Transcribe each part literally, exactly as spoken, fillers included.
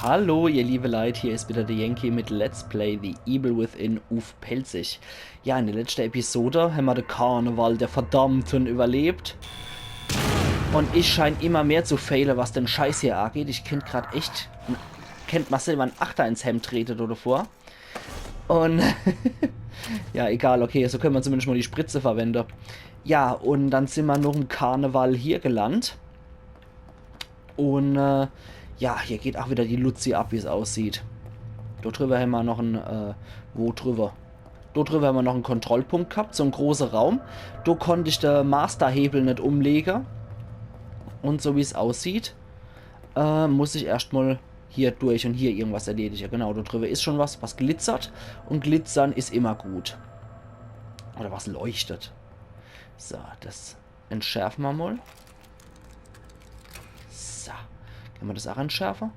Hallo, ihr liebe Leit, hier is wieder de Yankee mit Let's Play The Evil Within uff Pälzisch. Ja, in de letschte Episode hämmer de Karneval der Verdammten überlebt. Un ich schein immer mehr zu faile, was den Scheiß hier ageht. Ich kennt grad echt, kennt mer selwer en Achter ins Hemd trete do devor. Un ja, egal, okay, so kenne mer zumindescht mol die Spritze verwende. Ja, un dann sin mer noch'm Karneval hier geland. Un äh, ja, hier geht ach wieder die Luzi ab, wie's aussieht. Do driwwer hämmer noch en, äh, wo driwwer? Do driwwer hämmer noch en Kontrollpunkt gehabt, so en große Raum. Do konnt ich de Masterhebel net umlege. Un so wie's aussieht, äh, muss ich erscht mol hier durch un hier irgendwas erledige. Genau, do driwwer is schun was, was glitzert. Un glitzern is immer gut. Oder was leuchtet. So, das entschärfe mer mol. So. Kenne mer das ach entschärfe?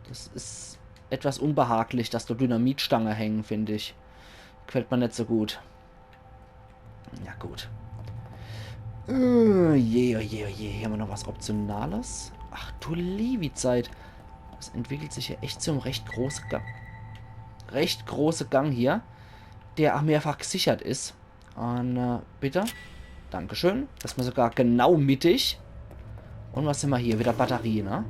Das is etwas unbehaglich, dass do Dynamitstange hänge, find ich. Gefällt mer net so gut. Ja, gut. Äh, je, oh je, oh je. Hier hämmer noch was Optionales. Ach du liewi Zeit. Das entwickelt sich hier echt zum recht große Gang. Recht große Gang hier, der ach mehrfach gesichert is. Un äh, bitte. Dankeschön. Das is mer sogar genau mittig. Un was hämmer hier? Wieder Batterie, ne?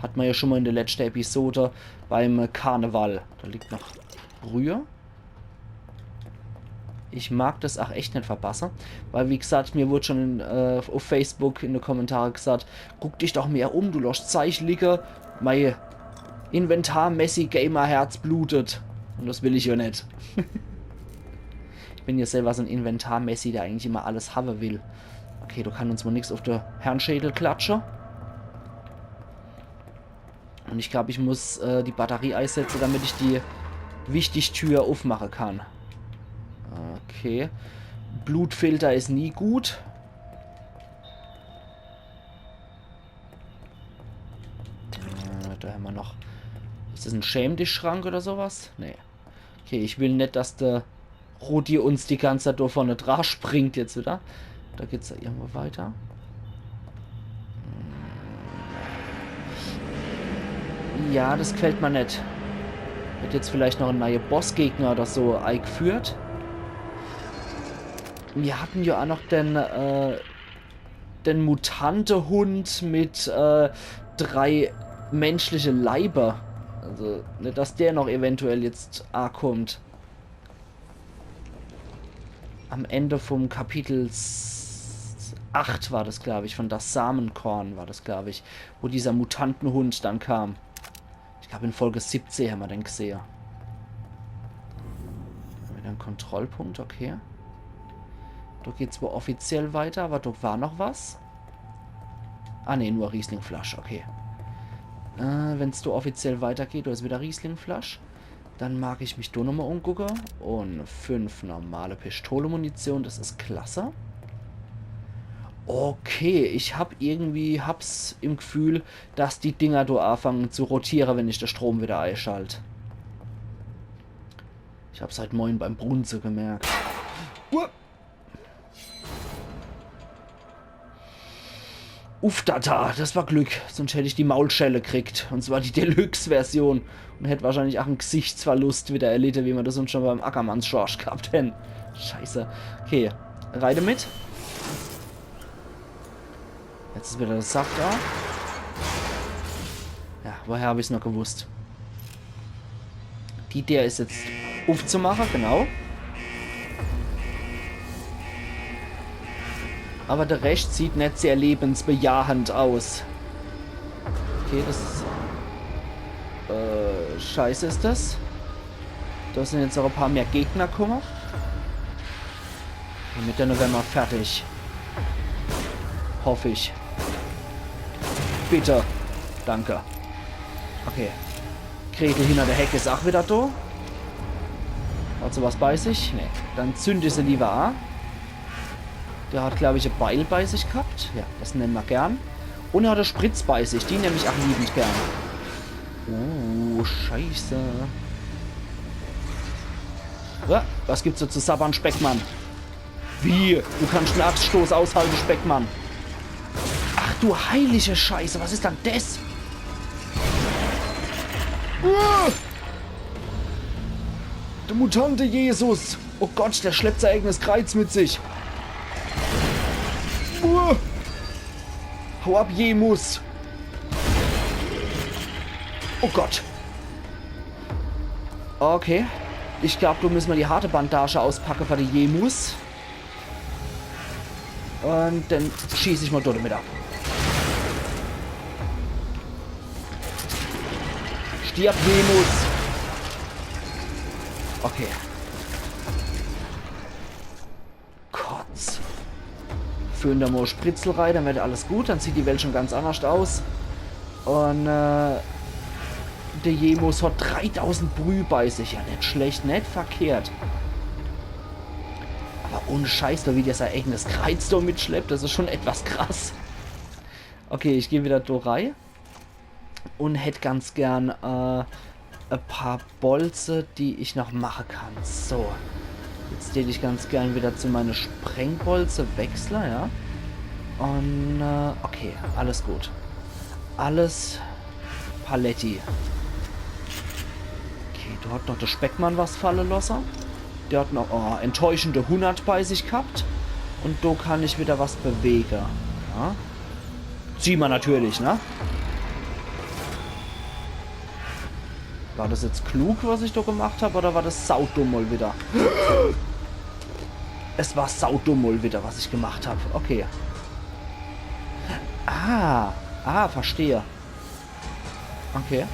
Hat mer ja schun mol in de letschte Episode beim äh, Karneval. Do liegt noch Brühe. Ich mag das ach echt net verpasse. Weil, wie gesagt, mir wurd schun äh, uff Facebook in de Kommentare gesagt, guck dich doch mehr um, du loscht Zeich liege. Mei Inventar-Messi-Gamer-Herz blutet. Un das will ich ja net. Ich bin ja selwer so en Inventar-Messi, der eigentlich immer alles hawwe will. Okay, do kann uns mol nix uff de Hernschädel klatsche. Un ich glaab, ich muss äh, die Batterie eisetze, damit ich die wichtig Tür uffmache kann. Okay. Blutfilter is nie gut. Äh, do hämmer noch. Is das en Schäm-dich-Schrank oder so was? Nee. Okay, ich will net, dass de Rudi uns die ganz Zeit do vorne dra springt jetzt wieder. Do geht's do irgendwo weiter. Ja, das gefällt mer net. Wird jetzt vielleicht noch en neie Bossgegner oder so eigführt. Mir hatten ja ach noch den, äh, den Mutantehund mit äh, drei menschliche Leiber. Also, net, dass der noch eventuell jetzt akummt. Am Ende vom Kapitel s- acht war das, glaab ich, von Das Samenkorn war das, glaab ich, wo dieser Mutantenhund dann kam. Ich glaab, in Folge siebzehn hämmer den gesehe. Wieder en Kontrollpunkt, okay. Do geht's wohl offiziell weiter, awwer do war noch was. Ah, nee, nur Rieslingflasch, okay. Äh, wenn's do offiziell weitergeht, do is wieder Rieslingflasch. Dann mag ich mich do nochmol umgucke. Un fünf normale Pistolemunition, das is klasse. Okay, ich hab irgendwie, hab's im Gefühl, dass die Dinger do afange zu rotiere, wenn ich de Strom wieder eischalt. Ich hab's heit Moin beim Brunze gemerkt. Uah. Uff, da, da, das war Glück. Sonst hätt ich die Maulschelle kriegt. Un zwar die Deluxe-Version. Un hätt wahrscheinlich ach en Gesichtsverlust wieder erlitte, wie mer das uns schun beim Ackermanns Schorsch gehabt hän. Scheiße. Okay, reite mit. Jetzt is wieder de Saft do. Ja, woher hab ich's noch gewusst? Die Deer is jetzt uffzumache, genau. Awwer de Rescht sieht net sehr lebensbejahend aus. Okay, das is, äh, scheiße is das. Do sin jetzt noch e paar mehr Gegner kumme. Un mit denne wern mer fertig. Hoff ich. Bitte. Danke. Okay. Gretel hinner de Heck is ach wieder do. Hat se was bei sich? Nee. Dann zünd ich se liewer a. Der hat, glaab ich, e Beil bei sich gehabt. Ja, das nemme mer gern. Un er hat e Spritz bei sich. Die nemm ich ach liebend gern. Uh, scheiße. Wa- Was gibt's do zu sabbern, Speckmann? Wie? Du kannst en Axtstoß aushalte, Speckmann? Ach du heilige Scheiße, was is dann des? Uah! Der Mutante Jesus! Oh Gott, der schleppt sein eigenes Kreiz mit sich! Uah! Hau ab, Jemus! Oh Gott! Okay. Ich glaab, do müsse mer die harte Bandage auspacke für die Jemus. Und dann schieß ich mal dort mit ab. Stirb, Jemus! Okay. Kotz. Füllen da mal Spritzel rein, dann wird alles gut. Dann sieht die Welt schon ganz anders aus. Und äh, der Jemus hat dreitausend Brüh bei sich. Ja, net schlecht, net verkehrt. Aber ohne Scheiß, da wie der sein eigenes Kreiz da mitschleppt, das ist schon etwas krass. Okay, ich geh wieder do rei. Und hätt ganz gern äh, e paar Bolze, die ich noch mache kann. So. Jetzt tät ich ganz gern wieder zu meine Sprengbolze wechsle, ja. Und äh, okay, alles gut. Alles paletti. Okay, do hat noch der Speckmann was falle losse. Der hat noch oh, enttäuschende hundert bei sich gehabt. Und do kann ich wieder was bewege. Ja. Sieh ma natürlich, ne? War das jetzt klug, was ich da gemacht hab, oder war das saudumm mal wieder? Es war saudumm mal wieder, was ich gemacht hab. Okay. Ah, ah, verstehe. Okay.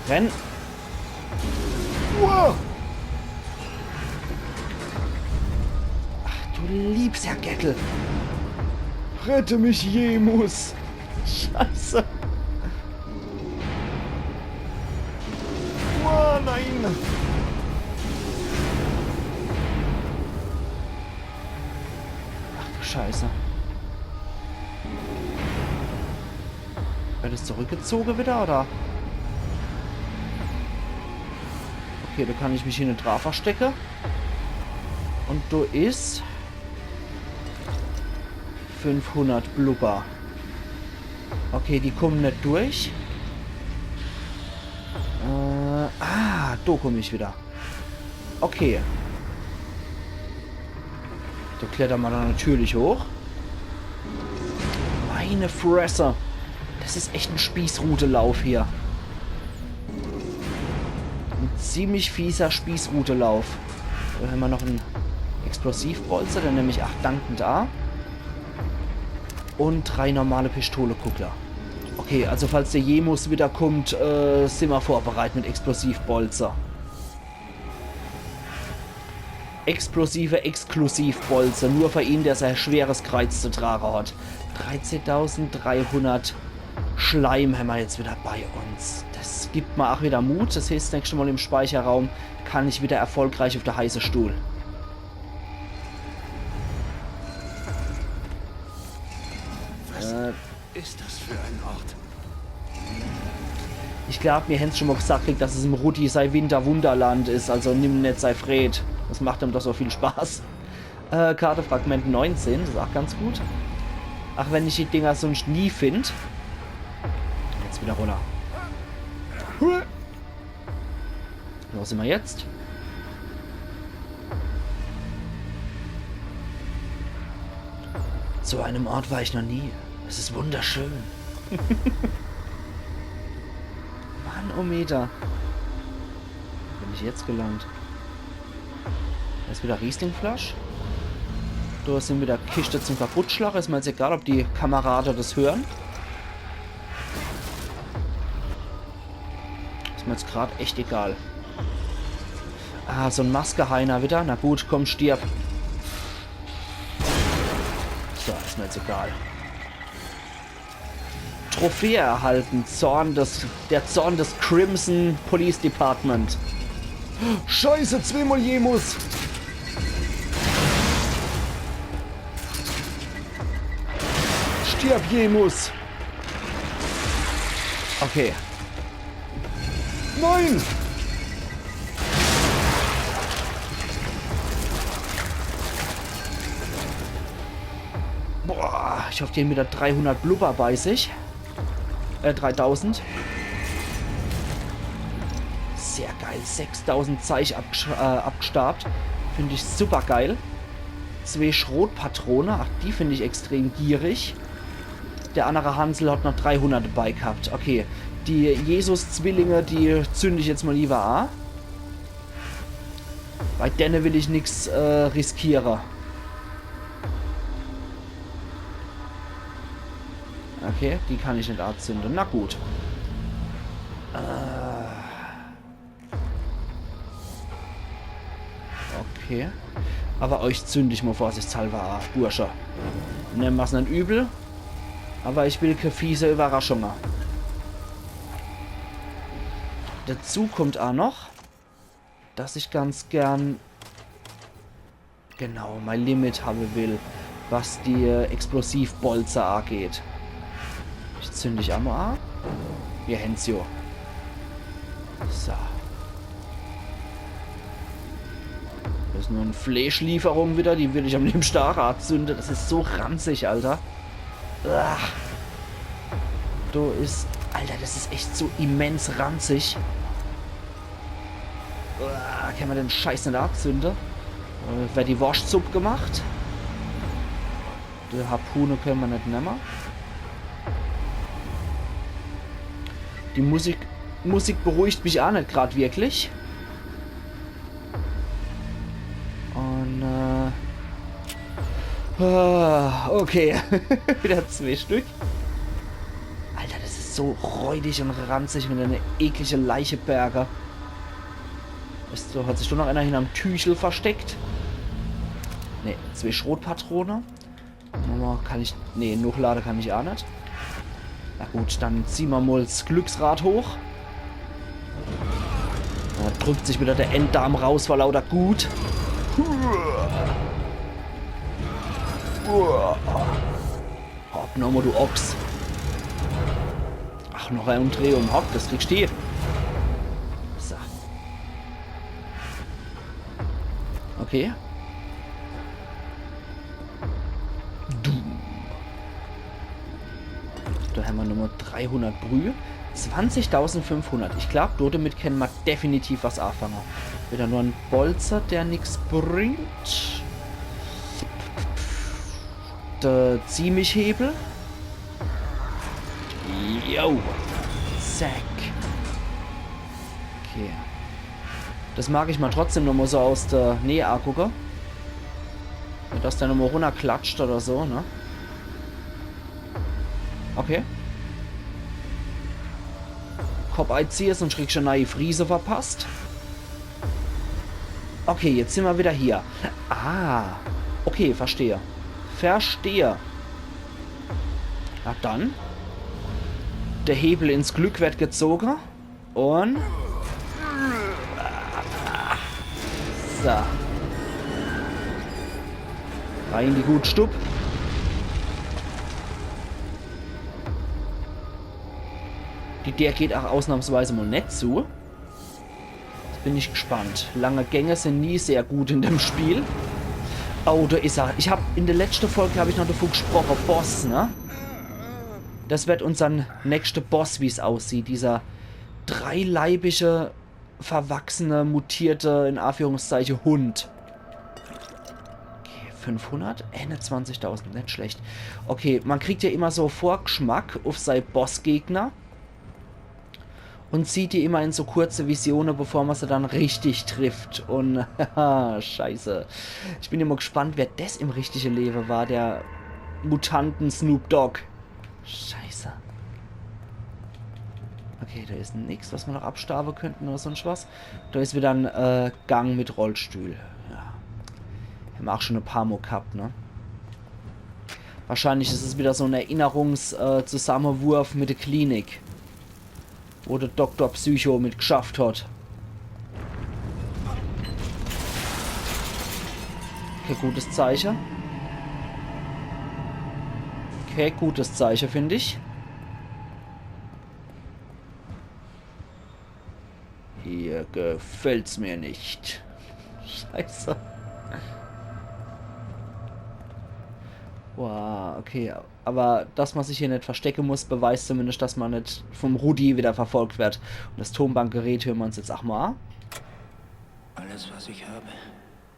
Renn. Uah! Ach, du liebs ja Gettel. Rette mich, Jemus. Scheiße. Uah, nein. Ach du Scheiße. Wird es zurückgezoge wieder, oder? Okay, do kann ich mich hinne dra verstecke. Und do is fünfhundert Blubber. Okay, die kommen net durch. Äh, ah, do komm ich wieder. Okay. Do klettere ma dann natürlich hoch. Meine Fresse. Das is echt en Spießrutelauf hier. En ziemlich fieser Spießrutelauf. Do hämmer noch en Explosivbolze, den nemm ich ach dankend a. Und drei normale Pistolekugle. Okay, also falls der Jemus wiederkommt, äh, simmer vorbereit mit Explosivbolze. Explosive Exklusivbolze, nur für ihn, der sein schweres Kreiz zu trage hat. Dreizehntausenddreihundert Schleim hämmer jetzt wieder bei uns. Das gibt ma ach wieder Mut. Das heißt, das nächste Mal im Speicherraum kann ich wieder erfolgreich auf der heiße Stuhl. Was äh, ist das für ein Ort? Ich glaub, mir hän's schon mal gesagt kriegt, dass es im Rudi sei Winterwunderland is, also nimm net sei Fred. Das macht ihm doch so viel Spaß. Äh, Karte Fragment neunzehn, das is ach ganz gut. Ach wenn ich die Dinger sonst nie find. Jetzt wieder runter. Wo simmer jetzt? So einem Ort war ich noch nie. Es ist wunderschön. Mann, oh Meter. Bin ich jetzt gelandet? Do is wieder Rieslingflasch. Do sin wieder Kischte zum Kaputtschlag. Is mir jetzt egal, ob die Kamerade das hören. Is mir jetzt grad echt egal. Ah, so en Maskeheiner wieder. Na gut, komm, stirb. So, is mir jetzt egal. Trophäe erhalten. Zorn des, der Zorn des Crimson Police Department. Scheiße, zweimal Jemus. Stirb, Jemus. Okay. Nein! Boah, ich hoff, die hän wieder dreihundert Blubber bei sich. Äh, dreitausend. Sehr geil. Sechstausend Zeich abgesch- äh, abgestaabt. Find ich super geil. Zwee Schrotpatrone. Ach, die find ich extrem gierig. Der annere Hansel hat noch dreihundert dabei gehabt. Okay. Die Jesus-Zwillinge, die zünd ich jetzt mal lieber a. Bei denne will ich nix äh, riskiere. Okay, die kann ich net azünde. Na gut. Äh. Okay. Aber euch zünd ich mal vorsichtshalber a, Bursche. Nemm mer's net übel. Aber ich will ke fiese Überraschunge. Dazu kommt a noch, dass ich ganz gern genau mei Limit habe will, was die äh, Explosivbolze ageht. Ich zünd dich emol a. Wir hän's jo. So. Das is nur e Fleischlieferung wieder, die will ich am liebschte a azünde. Das is so ranzig, Alter. Ah. Do is, Alter, das is echt so immens ranzig. Ah, kann mer den Scheiß net azünde? Äh, werd die Worschtsupp gemacht? Die Harpune könne mer net nemme. Die Musik, Musik beruhigt mich a net grad wirklich. Und, äh, ah, okay. Wieder zwee Stück. Alter, das is so räudig und ranzig mit einer eklige Leicheberge. Is do, hat sich doch noch einer hinterm Tüchel versteckt? Ne, zwee Schrotpatrone. Nochmal kann ich, ne, nochlade kann ich a net. Na gut, dann zieh mer mal das Glücksrad hoch. Da drückt sich wieder der Enddarm raus vor lauter Gut. Hopp, nochmal, du Ochs. Ach, noch e Umdrehung. Hopp, das kriegst du. So. Okay. Du. Da hämmer Nummer dreihundert Brühe. Zwanzigtausendfünfhundert. Ich glaub, do damit kenne mer definitiv was anfange. Wieder nur en Bolzer, der nix bringt. Der Ziehmichhebel. Jo. Zack. Okay. Das mag ich mal trotzdem noch mal so aus der Nähe angucke. Wenn das dann noch mal runterklatscht oder so, ne? Okay. Kopp eiziehe, sonst kriegst du e neie Frise verpasst. Okay, jetzt sin mer wieder hier. Ah. Okay, verstehe. Verstehe. Na dann. Der Hebel ins Glück wird gezogen. Und... So. Rein in die Gutstub. Die Deer geht auch ausnahmsweise mal net zu. Jetzt bin ich gespannt. Lange Gänge sind nie sehr gut in dem Spiel. Oh, da is er. Ich hab in der letzten Folge, hab ich noch davon gesprochen. Boss, ne? Das wird unser nächster Boss, wie's aussieht. Dieser dreileibige, verwachsene, mutierte, in Anführungszeichen, Hund. Okay, fünfhundert, einundzwanzigtausend, net schlecht. Okay, man kriegt ja immer so Vorgeschmack auf sei Bossgegner. Und sieht die immer in so kurze Visione, bevor man sie dann richtig trifft. Und, haha, scheiße. Ich bin immer gespannt, wer das im richtige Leben war, der Mutanten-Snoop Dogg. Scheiße. Okay, da is nix, was wir noch abstauben könnten oder sonst was. Da is wieder en äh, Gang mit Rollstühl. Ja. Hämmer auch schon e paar Mal gehabt, ne? Wahrscheinlich is es wieder so en Erinnerungs-, äh, Zusammenwurf mit der Klinik, wo der Doktor Psycho mit geschafft hat. Kein gutes Zeichen. Kein gutes Zeichen, find ich. Hier gefällt's mir nicht. Scheiße. Wow, okay. Aber dass man sich hier net verstecke muss, beweist zumindest, dass man net vom Rudi wieder verfolgt wird. Und das Tonbandgerät hören wir uns jetzt auch mal an. Alles, was ich habe,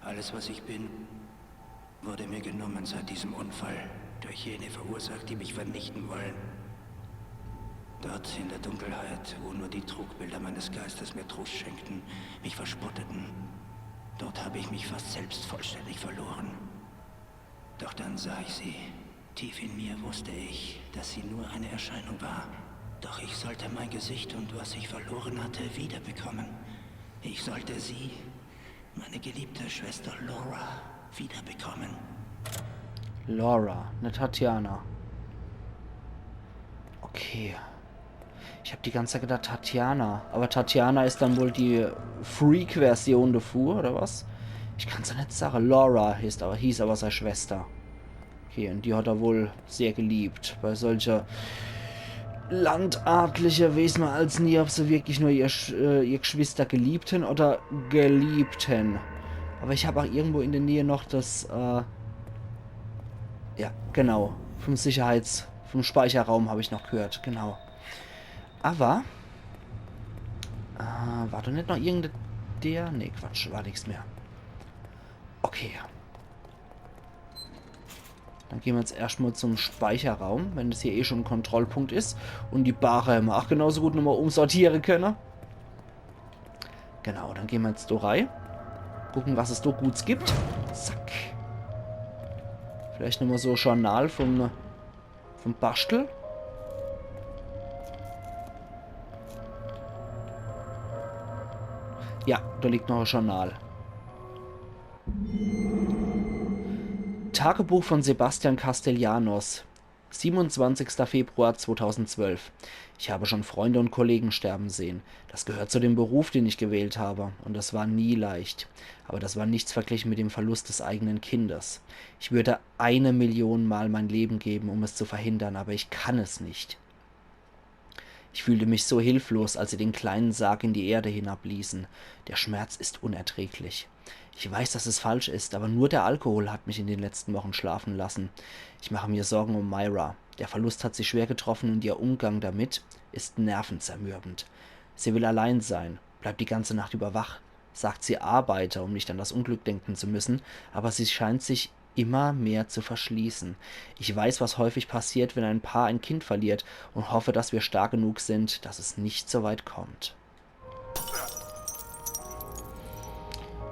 alles, was ich bin, wurde mir genommen seit diesem Unfall durch jene verursacht, die mich vernichten wollen. Dort in der Dunkelheit, wo nur die Trugbilder meines Geistes mir Trost schenkten, mich verspotteten, dort habe ich mich fast selbst vollständig verloren. Doch dann sah ich sie. Tief in mir wusste ich, dass sie nur eine Erscheinung war. Doch ich sollte mein Gesicht und was ich verloren hatte, wiederbekommen. Ich sollte sie, meine geliebte Schwester Laura, wiederbekommen. Laura, ne Tatjana. Okay. Ich hab die ganze Zeit gedacht, Tatjana. Aber Tatjana is dann wohl die Freak-Version davor, oder was? Ich kann's ja net sage. Laura hieß aber, hieß aber sei Schwester. Okay, und die hat er wohl sehr geliebt. Bei solcher Landadliche weiß man als nie, ob sie wirklich nur ihr, Sch- äh, ihr Geschwister geliebten oder geliebten. Aber ich hab auch irgendwo in der Nähe noch das, äh, ja, genau, vom Sicherheits-, vom Speicherraum hab ich noch gehört, genau. Aber, äh, war da net noch irgendein der? Nee, Quatsch, war nix mehr. Okay. Dann gehen wir jetzt erstmal zum Speicherraum, wenn das hier eh schon ein Kontrollpunkt is. Und die Barre hämmer auch genauso gut nochmal umsortieren können. Genau, dann gehen wir jetzt da rein. Gucken, was es da Guts gibt. Zack. Vielleicht nochmal so ein Journal vom, vom Bastel. Ja, da liegt noch ein Journal. Tagebuch von Sebastian Castellanos, siebenundzwanzigster Februar zweitausendzwölf. Ich habe schon Freunde und Kollegen sterben sehen. Das gehört zu dem Beruf, den ich gewählt habe, und es war nie leicht. Aber das war nichts verglichen mit dem Verlust des eigenen Kindes. Ich würde eine Million Mal mein Leben geben, um es zu verhindern, aber ich kann es nicht. Ich fühlte mich so hilflos, als sie den kleinen Sarg in die Erde hinabließen. Der Schmerz ist unerträglich. Ich weiß, dass es falsch ist, aber nur der Alkohol hat mich in den letzten Wochen schlafen lassen. Ich mache mir Sorgen um Myra. Der Verlust hat sie schwer getroffen und ihr Umgang damit ist nervenzermürbend. Sie will allein sein, bleibt die ganze Nacht über wach, sagt, sie arbeite, um nicht an das Unglück denken zu müssen, aber sie scheint sich immer mehr zu verschließen. Ich weiß, was häufig passiert, wenn ein Paar ein Kind verliert, und hoffe, dass wir stark genug sind, dass es nicht so weit kommt.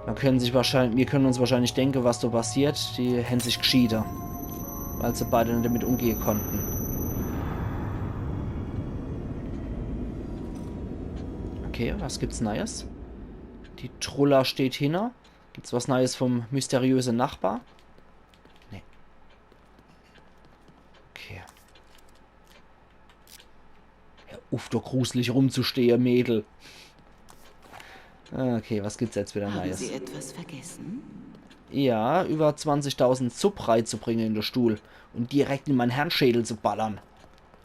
Man können sich wahrscheinlich, wir können uns wahrscheinlich denken, was da passiert. Die hän sich gschiede, weil sie beide nicht damit umgehen konnten. Okay, was gibt's Neues? Die Trulla steht hinner. Gibt's was Neues vom mysteriösen Nachbar? Nee. Okay. Hör uff, doch gruselig rumzustehen, Mädel. Okay, was gibt's jetzt wieder Haben Neues? Sie etwas vergessen? Ja, über zwanzigtausend Sub reizubringen in de Stuhl und direkt in mein Hirnschädel zu ballern.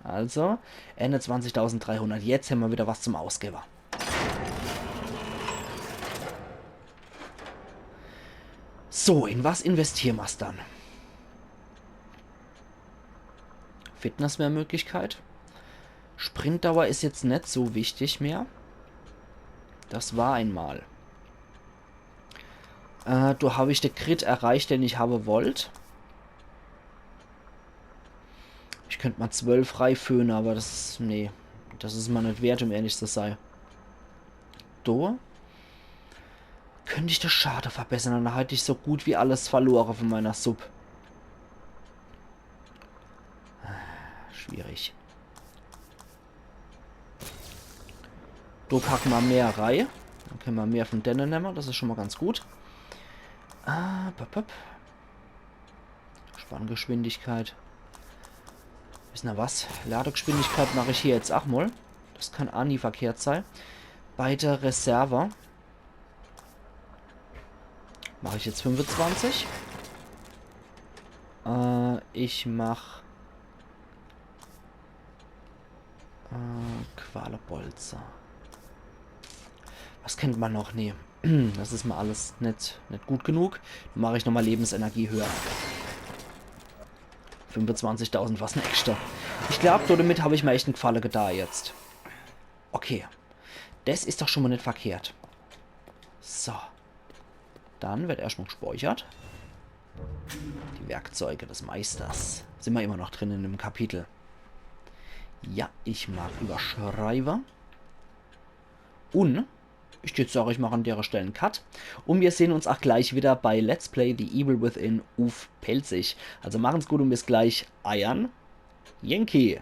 Also, Ende zwanzigtausenddreihundert. Jetzt hämmer wieder was zum Ausgebe. So, in was investieren mer's dann? Fitness wär Möglichkeit. Sprintdauer is jetzt net so wichtig mehr. Das war einmal. Äh, do hab ich de Crit erreicht, den ich habe wollt. Ich könnt mal zwölf reiföhne, aber das, nee, das is mal net wert, um ehrlich zu sein. Do könnt ich de Schade verbessern, dann hätt ich so gut wie alles verlore von meiner Sub. Schwierig. Do packe mer mehr rei. Dann könne mer mehr von denne nemme. Das is schon mal ganz gut. Ah, pop, pop. Spanngeschwindigkeit. Wisst ihr was? Ladegeschwindigkeit mach ich hier jetzt auch mal. Das kann auch nie verkehrt sein. Bei der Reserve mach ich jetzt fünfundzwanzig. Äh, ich mach äh, Qualenbolzer. Was kennt mer noch? Nee. Das is mir alles net, net gut genug. Dann mach ich nochmal Lebensenergie höher. Fünfunzwanzigtausend, was ne Äxte. Ich glaub, damit hab ich mir echt en Gfalle getan jetzt. Okay. Des is doch schon mal net verkehrt. So. Dann wird erscht mal gespeichert. Die Werkzeuge des Meisters. Sin mer immer noch drin in dem Kapitel. Ja, ich mag überschreibe. Un ich jetzt sag, ich mach an dere Stell en Cut. Un mir sehn uns ach gleich wieder bei Let's Play The Evil Within uff Pälzisch. Also machen's gut un bis gleich, eiern Yankee.